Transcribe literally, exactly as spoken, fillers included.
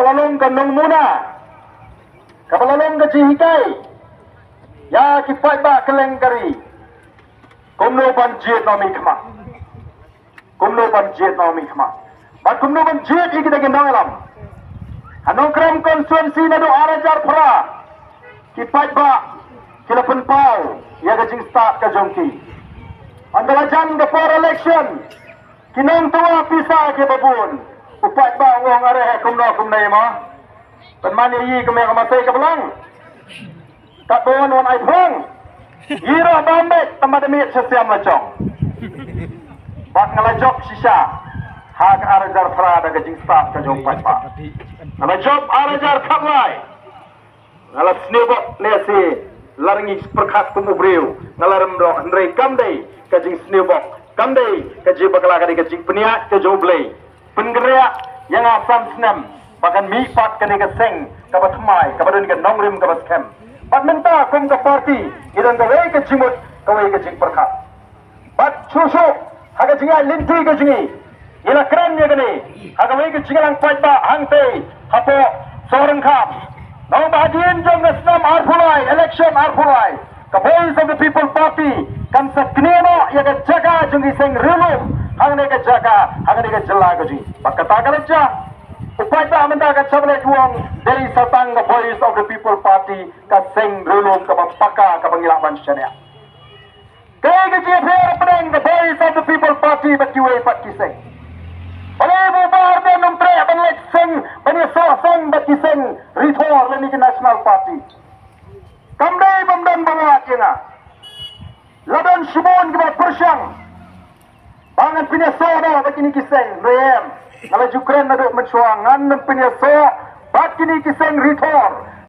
Long ka nongmuna, kaba la long ka jinghikai ïa ki paidbah kylleng ka ri kumno ban jied nongmihkhmat, kumno ban jied nongmihkhmat, bad kumno ban jied ïa kita ki nongïalam. Ha Nongkrem constituency naduh ar hajar phra ki paidbah ki la pynpaw ïa ka jingstad ka jong ki. Haba la jan ka por election, ki nongthoh pisa kiba bun, u paidbah u ong, are, kumno kumno ïa ma, pynman ïa i kum ïa ka masai ka blang. Katba wan wan ai phrang, i ruh bam beit, tang ba da miet sha siam la jong. Bad nga la jop shisha ha ka ar hajar phra da ka jingstad ka jong paidbah. Nga la jop ar hajar khatlai. Nga la sniewbok lehse la rngi pyrkhat kum u briew, nga la rem doh, hynrei kam dei ka jingsniewbok, kam dei ka jingbakla, ka dei ka jingpynïaid ka jong U Blei. Pynkhreh ïa nga san snem ba kan mih pat kane ka seng kaba thymmai, kaba don ka nongrim kaba skhem. Bad mynta kum ka party ngi don kawei ka jingmut, kawei ka jingpyrkhat. Bad shuh shuh ha ka jingïaid lynti ka jong ngi, ngi la kren ïa kane ha kawei ka jingïalang paidbah hangtei hapoh Sohryngkham. Nang ba hadien jong ka snem arphew lai, election arphew lai, ka Voice of the People Party kan sa knieh noh ïa ka jaka jong ki seng riewlum hangne ka jaka, hangne ka jylla ka jong ngi. Bad kata ka la jia. U paidbah mynta ka jia ba leh, u ong dei sa tang ka Voice of the People Party ka seng riewlum kaba paka kaba ngi lah ban shaniah. Kaei ka jingïapher hapdeng ka Voice of the People Party bad kiwei pat ki seng? Balei ba u Bah Ardent um treh ban leit seng, ban ïasoh seng bad ki seng rithor lane ki National Party? Kam dei bym don ba wad ïa nga. La don shibun kiba pyrshang ba ngan pynïasoh noh bad kine ki seng. Hynrei em, nga la ju kren naduh mynshuwa, ngan nym pynïasoh bad kine ki seng rithor.